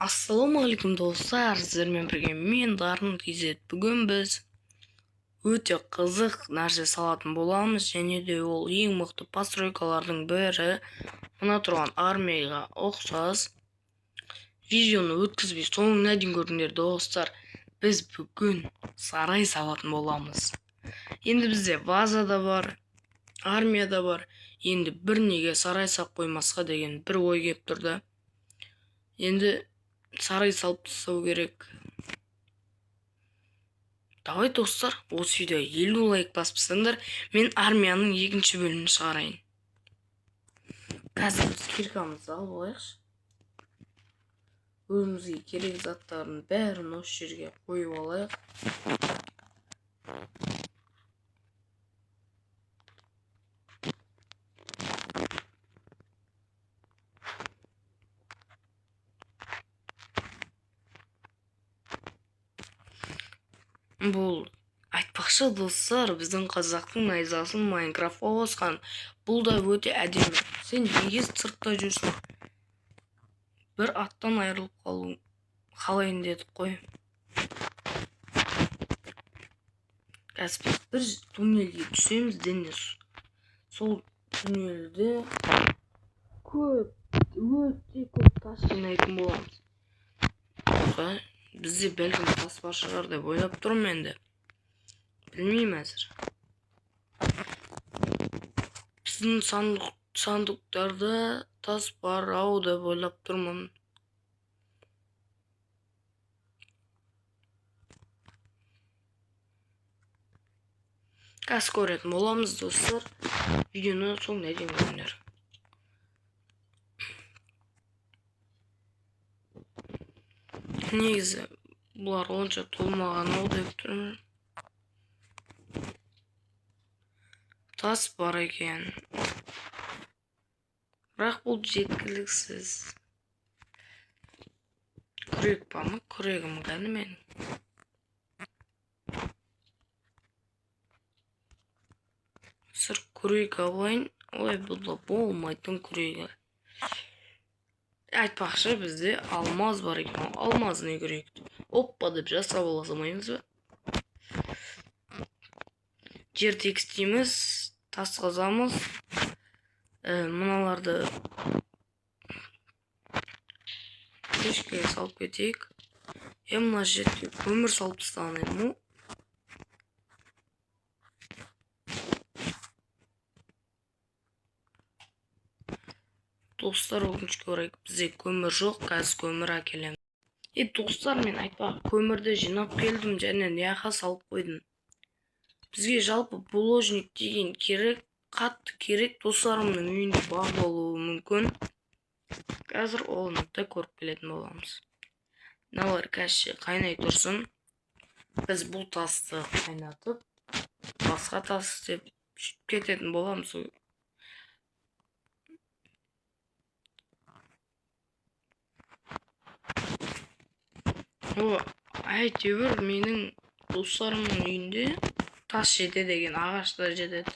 Ассалаумағалейкум, достар! Сіздермен бірге мен, Дарын KZ. Бүгін біз өте қызық нәрсе салатын боламыз және де ол ең мықты постройкалардың бірі, мына тұрған армияға ұқсас. Видеоны өткізбей соңына дейін көріңдер, достар. Біз бүгін сарай салатын боламыз. Енді бізде база да бар, армия да бар. Енді бір неге сарай салып қоймасқа деген бір ой келіп тұр да. Енді сарай салып тастау керек. Давай, достар, осы видеоға 50 лайк басып тастаңдар, мен армияның екінші бөлімін шығарайын. Қазір біз киркамызды алып алайықшы. Өзімізге керек заттардың бәрін осы жерге қойып алайық. Бұл, айтпақшы, достар, біздің қазақтың найзасын Майнкрафтқа қосқан. Бұл да өте әдемі. Сен неге сыртта жүрсің? Бір аттан айырылып қалу қалайын дедік қой. Қазір біз бір туннельге түсеміз, дене сол туннельде көп, өте көп тас жинайтын боламыз. Бізде бәлкім тас бар шығар деп ойлап тұрмын енді. Білмеймін әзір. Біздің сандықтарда тас бар ау деп ойлап тұрмын. Қазір көретін боламыз, достар. Видеоны соңына дейін көріңдер. Негізі бұлар онша толмаған ау деп тұрмын. Тас бар екен. Бірақ бұл жеткіліксіз. Күрек бар ма? Күрегім кәні менің. Сыр күрек алайын. Ой, бұл да болмайтын күрегі. Айтпақшы, бізде алмаз бар екен. Алмазный күрек. Оппа деп жасап ала салмаймыз ба? Жер тегістейміз, тас қазамыз. Мыналарды пешкеге салып кетейік. Мына жерге көмір салып тастаған едім ғой. Достар, өкінішке орай бізде көмір жоқ, қазір көмір әкелемін. Достар, мен айтпақ, көмірді жинап келдім және мыняққа салып қойдым. Бізге жалпы булыжник деген керек, қатты керек. Достарымның үйінде бар болуы мүмкін. Қазір оны да көріп келетін боламыз. Мыналар қазір қайнай тұрсын. Біз бұл тасты қайнатып, басқа тас істеп сөйтіп кететін боламыз. О, әйтеуір менің достарымның үйінде тас жетеді екен, ағаш та жетеді.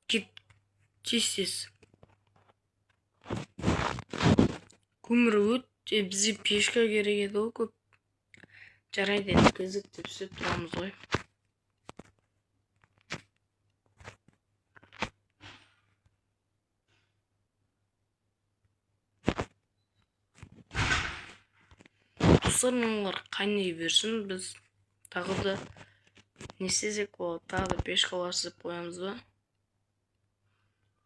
Кет, тез тез. Көмір өте, бізге пешка керек еді ғой көп. Жарайды, енді кезектеп істеп тұрамыз ғой. Достар, мыналар қайнай берсін, біз тағы да не істесек болады, тағы да пешкалар істеп қоямыз ба?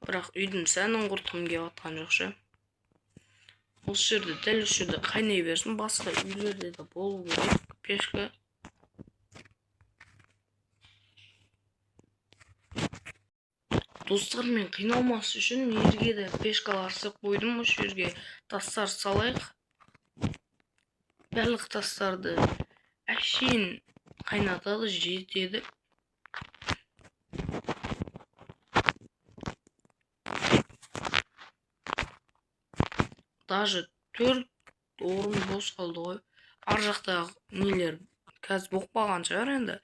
Бірақ үйдің сәнін құртқым келіп жатқан жоқ ше. Осы жерде, дәл осы жерде қайнай берсін, басқа үйлерде де болу керек пешка. Достар, мен қиналмас үшін жерге де пешкалар істеп қойдым, осы жерге тастар салайық. Барлық тастарды әшейін қайнатады, жетеді. Даже 4 орын бос қалды ғой. Ар жақтағы нелер қазір болып қалған шығар енді.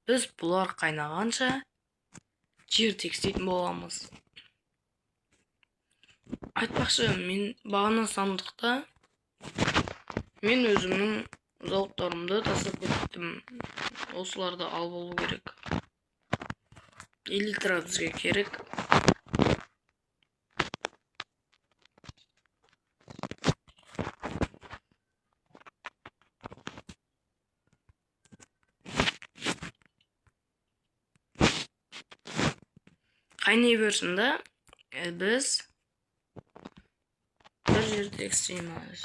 Біз бұлар қайнағанша Жер тегістейтін боламыз. Айтпақшы, мен бағана сандықта мен өзімнің зауыттарымды тастап кеттім. Осыларды алып алу керек. Элитра бізге керек. Қайнай берсін да, біз бір жерде істейміз.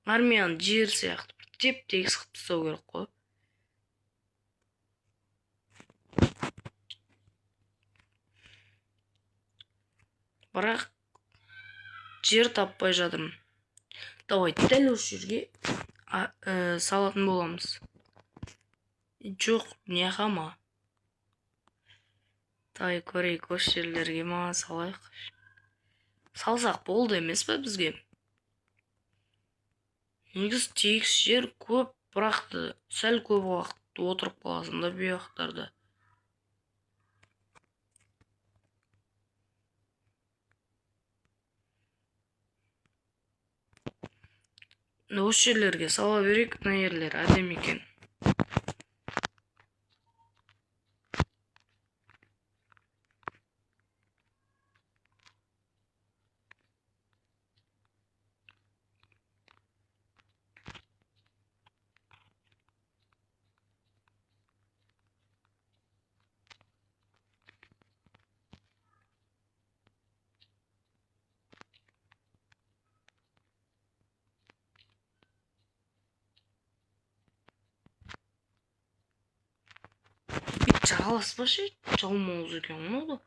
Армияны жер сияқты теп-тегіс қылып тастау керек қой. Бірақ жер таппай жатырмын. Давай дәл осы жерге салатын боламыз. Жоқ, неға ма? Тай көрейік, осы жерлерге ма салайық. Салсақ болды емес пе бізге? Негізі тегіс жер көп, бірақ та сәл көп уақыт отырып қаласың да бұл жақтарда. Осы жерлерге сала берейік, мына жерлер әдемі екен. Жағаласпашы, жалмауыз екен ғой мынау.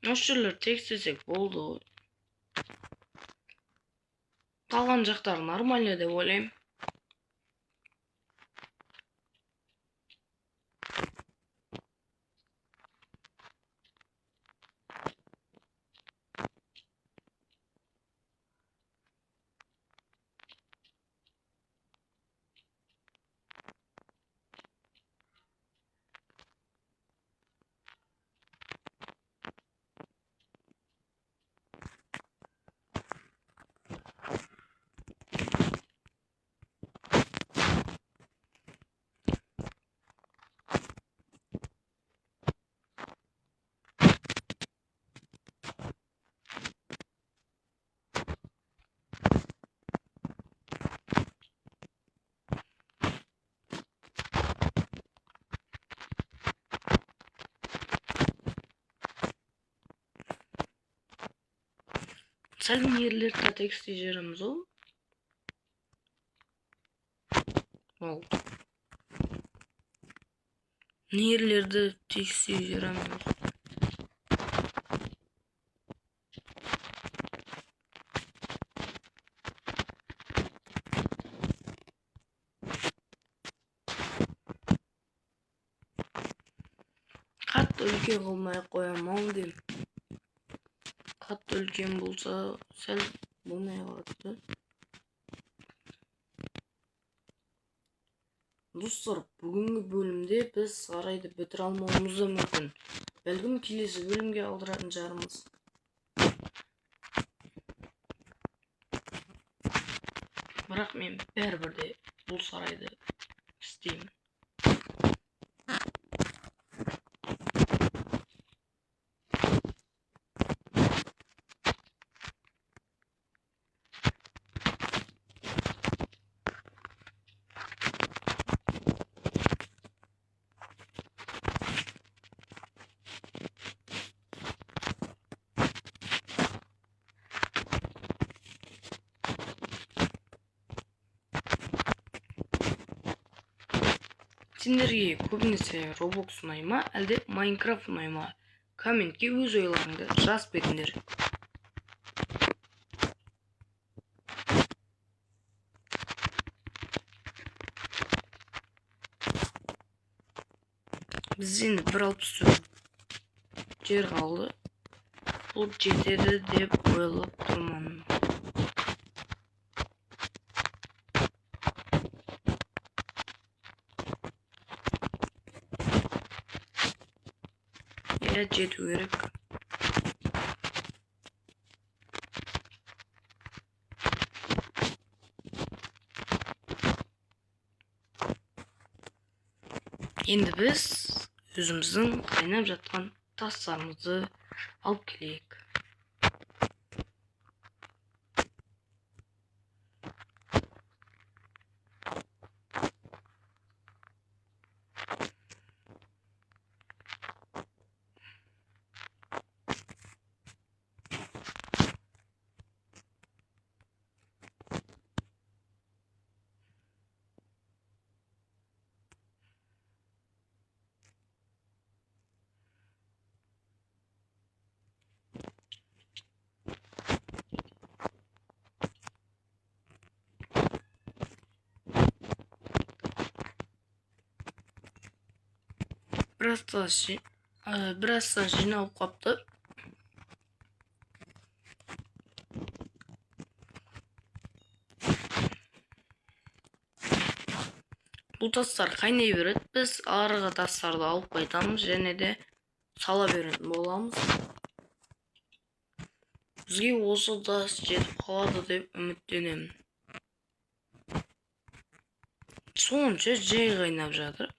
Осы жерлер тегістесек болды ғой. Қалған жақтары нормально деп ойлаймын. Сәл жерлерді тегістей жібереміз ғой. Болды. Жерлерді тегістей жібереміз. Қатты үлкен қылмай ақ қоямын ау деймін. Қатты үлкен болса сәл болмай қалады да. Достар, бүгінгі бөлімде біз сарайды бітіре алмауымыз да мүмкін. Бәлкім келесі бөлімге қалдыратын шығармыз. Бірақ мен бәрібір де бұл сарайды істеймін. Сендерге көбінесе Roblox ұнай ма, әлде Minecraft ұнай ма? Комментке өз ойларыңды жазып кетіңдер. Бізде енді 1.64 жер қалды. Бұл жетеді деп ойлап тұрмын. Иә, жету керек. Енді біз өзіміздің қайнап жатқан тастарымызды алып келейік. Біраз тас жиналып қапты. Бұл тастар қайнай береді. Біз арғы тастарды алып қайтамыз және де сала беретін боламыз. Бізге осы тас жетіп қалады деп үміттенемін. Сонша жай қайнап жатыр.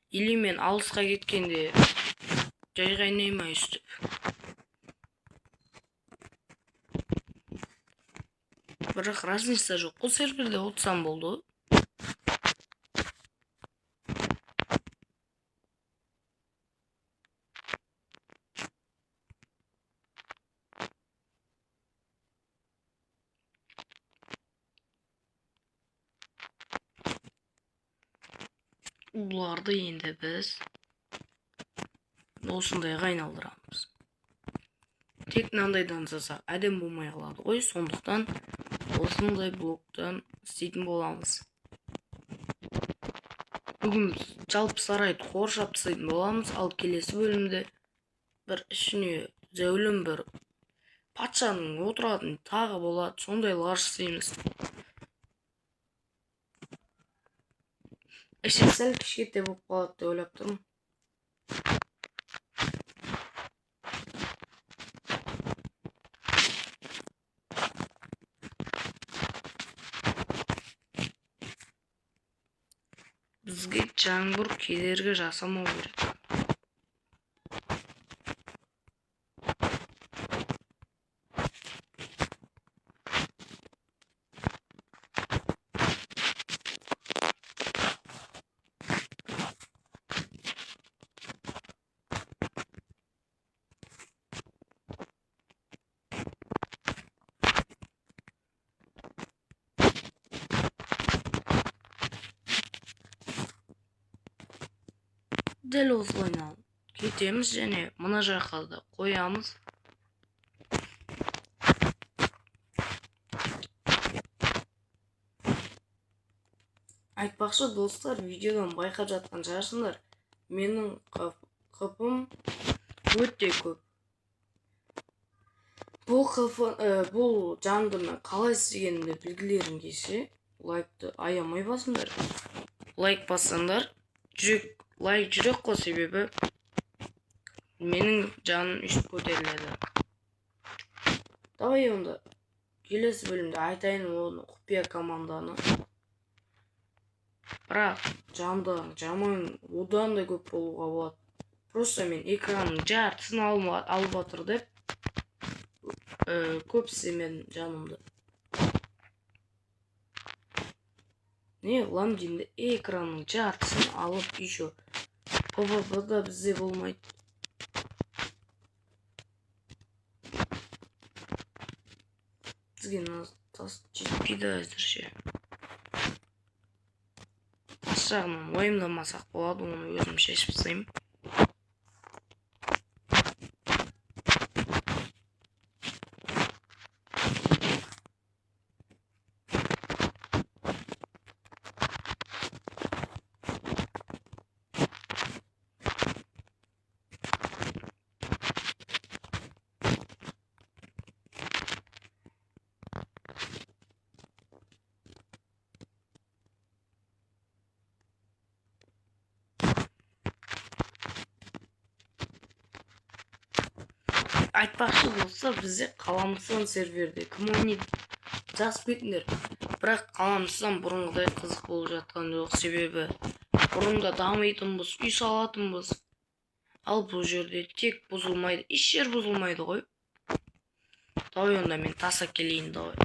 Или мен алысқа кеткенде жай қайнай ма өстіп? Бірақ разница жоқ қой, серверде отырсам болды. Бұларды енді біз осындайға айналдырамыз. Тек мынандайдан жасасақ әдем болмай қалады ғой, сондықтан осындай блоктан істейтін боламыз. Бүгін біз жалпы сарайды қоршап тастайтын боламыз, ал келесі бөлімде бір ішіне зәулім бір патшаның отыратын тағы болады, сондайлар жасаймыз. Іші сәл кішкентай болып қалады деп ойлап тұрмын. Бізге жаңбыр кедергі жасамау керек. Дәл осылайынан кетеміз және мына жаққа да қоямыз. Айтпақшы достар, видеодан байқап жатқан шығарсыңдар, менің қыпым өте көп. Бұл жанды мен қалай істегенімді білгілерің келсе, лайкты аямай басыңдар. Лайк бассаңдар, жүрек, лайк жүрек қой, себебі менің жаным өйстіп көтеріледі. Давай онда келесі бөлімде айтайын оны, құпия команданы. Бірақ жанды жаман одан да көп болуға болады. Просто мен экранның жартысын алып отыр деп, көп істемедім жанымды. Не қыламын деймін де, экранның жартысын алып, еще ПВП да бізде болмайды. Бізге мына тас жетпейді әзірше. Тас Тас жағынан уайымдамасақ болады, оны өзім шешіп тастаймын. Айтпақшы болса, бізде Қаламыстан серверде кім ойнайды, жазып кетіңдер. Бірақ Қаламыстан бұрынғыдай қызық болып жатқан жоқ, себебі бұрында дамитынбыз, үй салатынбыз. Ал бұл жерде тек бұзылмайды, еш жер бұзылмайды ғой. Давай онда мен тас әкелейін, давай.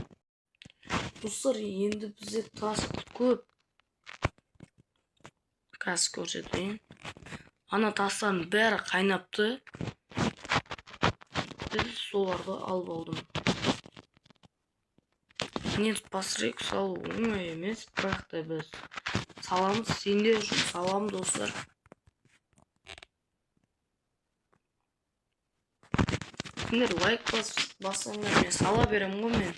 Достар, енді бізде тас көп. Қазір көрсетейін. Ана тастардың бәрі қайнапты. Біз соларды алып алдым. Не постройка салу оңай емес, бірақ та біз саламыз, сендер үшін саламын, достар. Сендер лайк бассаңдар, мен сала беремін ғой мен.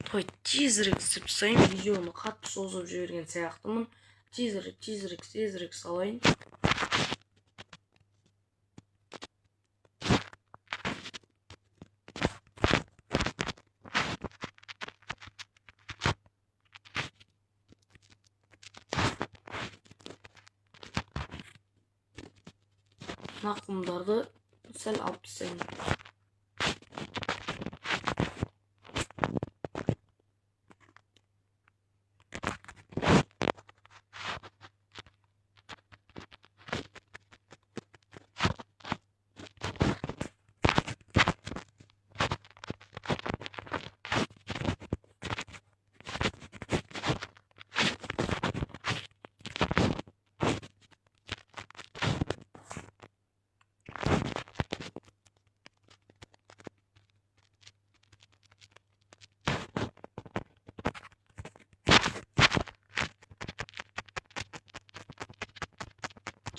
Той, тезірек істеп тастайын, видеоны қатты созып жіберген сияқтымын. Тезірек, тезірек, тезірек салайын. Мына құмдарды сәл алып тастайын.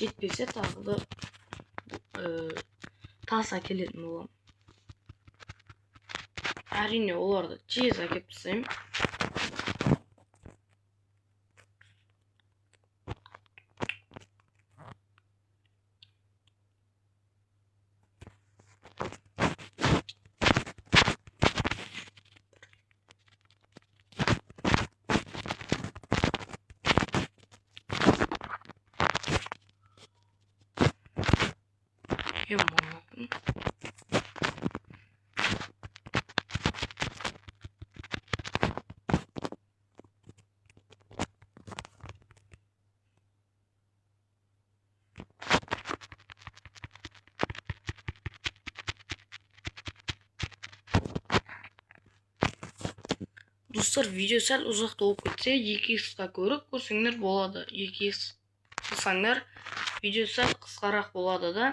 Жетпесе тағы да тас әкелетін боламын. Әрине, оларды тез әкеліп тастаймын. Достар, видео сәл ұзақ болып кетсе, 2x-қа көріп көрсеңдер болады. 2x қылсаңдар, видео сәл қысқарақ болады да.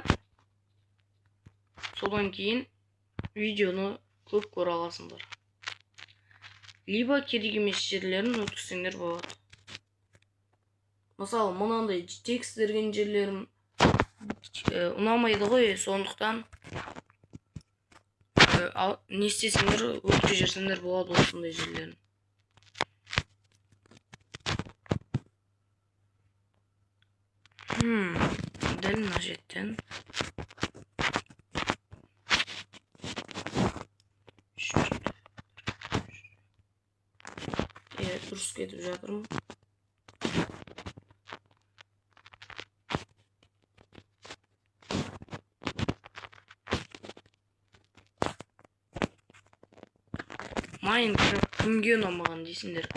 Содан кейін видеоны көп көре аласыңдар. Либо керек емес жерлерін өткізсеңдер болады. Мысалы, мынандай текст берген жерлерім ұнамайды ғой, сондықтан не істесеңдер, өткізіп жіберсеңдер болады осындай жерлерін. Дәл мына жеттен. Дұрыс кетіп жатырмын. Майнкрафт кімге ұнамаған дейсіңдер?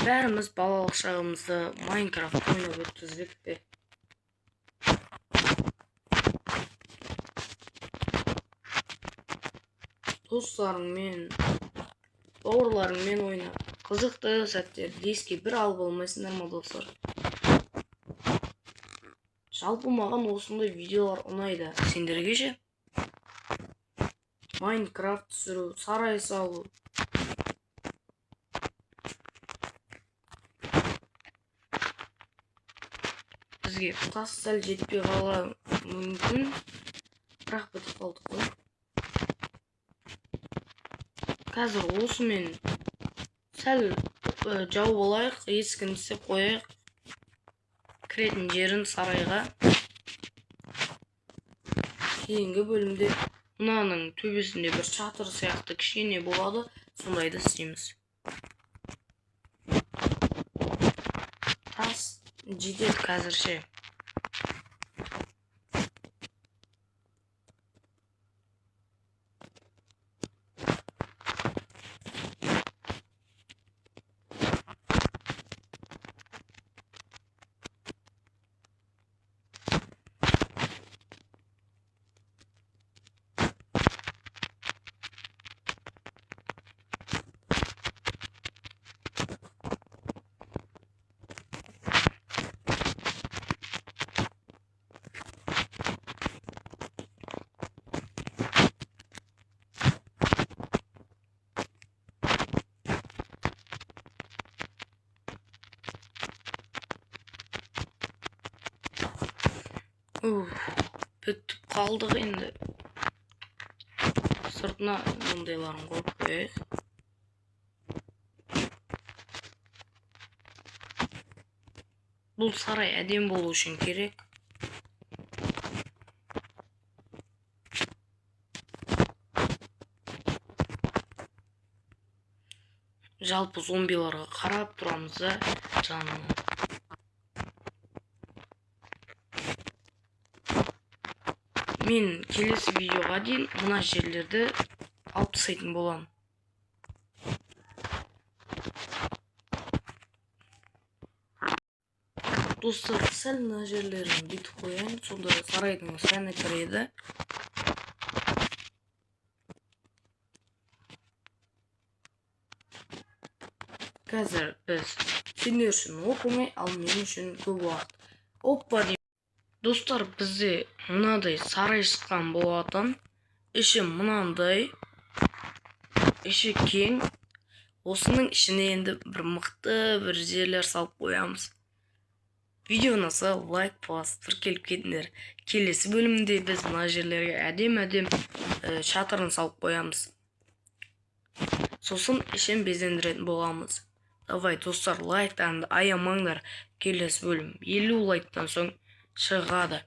Бәріміз балалық шағымызда Майнкрафт ойнап өткіздік пе? Достарыңмен, бауырларыңмен ойнап, қызықты сәттерді еске бір алып алмайсыңдар ма, достар? Жалпы маған осындай видеолар ұнайды. Сендерге ше? Майнкрафт түсіру, сарай салу. Бізге тас сәл жетпей қала мүмкін. Бірақ бітіп қалдық қой. Қазір осымен сәл жауып алайық, есігін істеп қояйық. Кіретін жерін сарайға. Кейінгі бөлімде мынаның төбесінде бір шатыр сияқты кішкене болады, сондайды істейміз. Тас жетеді қазірше. Уф, бітіп қалдық енді. Сыртына мындайларын қойып қояйық. Бұл сарай әдемі болу үшін керек. Жалпы зомбиларға қарап тұрамыз да жанынан. Мен келесі видеоға дейін мына жерлерді алып тастайтын боламын. Достар, сәл мына жерлерін бүйтіп қояйын, сонда сарайдың сәні кіреді. Қазір біз сендер үшін оп-оңай, ал мен үшін көп уақыт. Оппа деймін. Достар, бізде мынадай сарай шыққан болатын. Іші мынандай. Іші кең. Осының ішіне енді бір мықты бір жерлер салып қоямыз. Видео ұнаса лайк басып тіркеліп кетіңдер. Келесі бөлімде біз мына жерлерге әдем-әдем шатырын салып қоямыз. Сосын ішін безендіретін боламыз. Давай, достар, лайктарыңды аямаңдар. Келесі бөлім 50 лайктан соң шығады.